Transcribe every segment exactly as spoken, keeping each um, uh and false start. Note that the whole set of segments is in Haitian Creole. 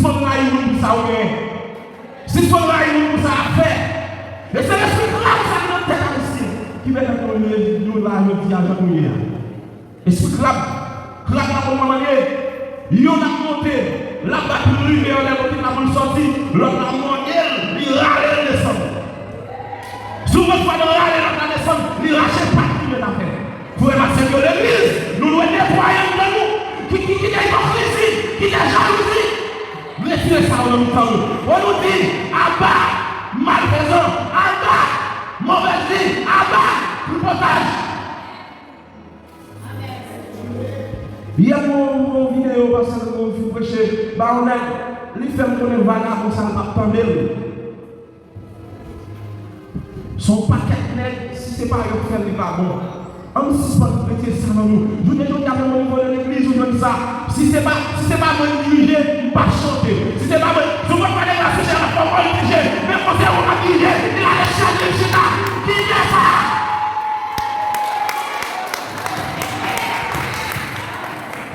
sispann rayi moun pou sa ou genyen. Sispann rayi moun pou sa y ap fè. E se lespri krab sa ki nan tèt ayisyen ki pèmèt nou, nou la jodi a jan nou ye a. Espri krab, krab la konn kòman l ye. Yonn ap monte, l ap bat rive anlè kote l ap sòti, lòt la mòde l, li rale l desann. Souvan fwa nan rale lòt la desann, li rache pat li met atè. Frè m ak sè m yo legliz, nou dwe netwaye anndan nou. Ki, ki, kite ipokrizi, kite jalouzi. Retire sa yo nan mitan nou. Fò nou di, aba malfezan, aba movèz vi, aba tripotaj. Yè m wè yon videyo pastè Legrand fin preche ba yon nèg, li fè m konnen vagabon sa l p ap tande l. Se yon pakèt nèg, si se pa yo k fè l, li pa bon. Ann sispann retire sa nan nou. Jounen jodi a, menm o nivo de legliz, ou jwenn sa. Si se pa, si se pa mwen k dirije, m p ap chante. Si se pa mwen, sou mwen pa deklase chè la, fò mwen dirije. Men konsèy ou k ap dirije, li rale chèz li chita. Ki lè sa?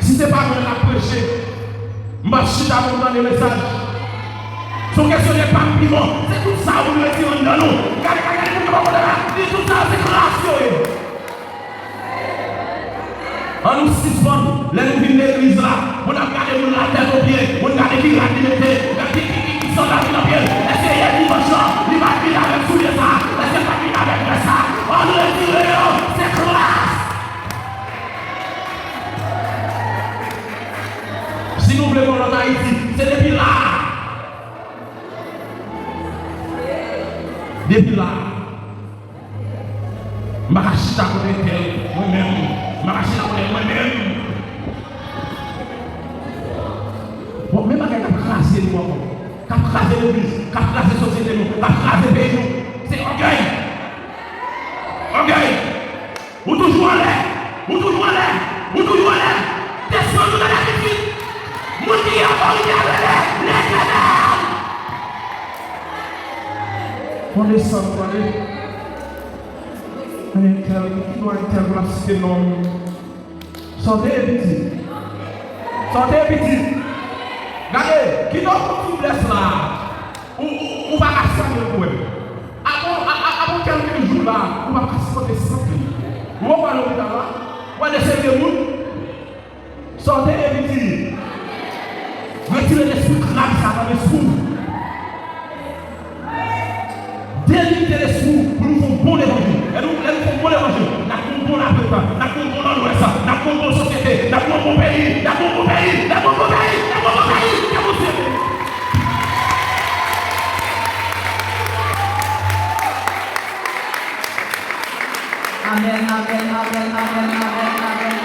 Si se pa mwen k ap preche, m p ap chita pou m tande mesaj. Se yon kesyon de pa m pi bon. Se tout sa ou dwe di anndan nou. Gade, gade, gade, moun yo pa konn la. Di tout sa, se kras yo ye. Ann nou sispann, lè nou vin legliz la, pou n ap gade moun la tèt o pye, pou n gade ki rad li mete, gade ki, ki, ki, ki sandal ki nan pye l. Èske yè dimanch lan, li pa t vin avèk soulye sa? Èske l pa t vin avèk vès sa? Ann retire yo, se kras. Si nou vle gen yon lòt Ayiti, se depi la. Depi la. M pa ka chita kote entèl, mwen menm. M pa ka chita kote mwen menm. Bon, men bagay k ap kraze nou ankò. K ap kraze legliz, k ap kraze sosyete nou, k ap kraze peyi nou. Se ògèy. Ògèy. Ou toujou anlè! Ou toujou anlè! Ou toujou anlè! Desann nou nan lapitit! Moun ki gen otorite a rele Letènèl! Fò desann, tande. Entèl, ki non entèl pou n ap site non? Sa w te ye piti? Sa w te ye piti? Gade, kite w pou fiblès la. Ou, ou, ou pa ka salye l pou wè. Apre, a, a, apre kèlke jou la, ou pa ka sipote sant li. Ou wè w al lopital la, w wè de seri de moun. Sa w te ye piti? Retire lespri krab sa nan lespri w. Delite lespri w pou nou fè yon bon levanjil. Lè nou, lè nou fè yon bon levanjil, n ap gen yon bon lapentan, n ap gen yon bon Nòdwès, n ap gen yon bon sosyete, n ap gen yon bon peyi, n ap gen yon bon peyi, n ap gen yon bon peyi, n ap gen yon bon peyi, n ap gen yon bon sosyete. Amèn, amèn, amèn, amèn, amèn, amèn.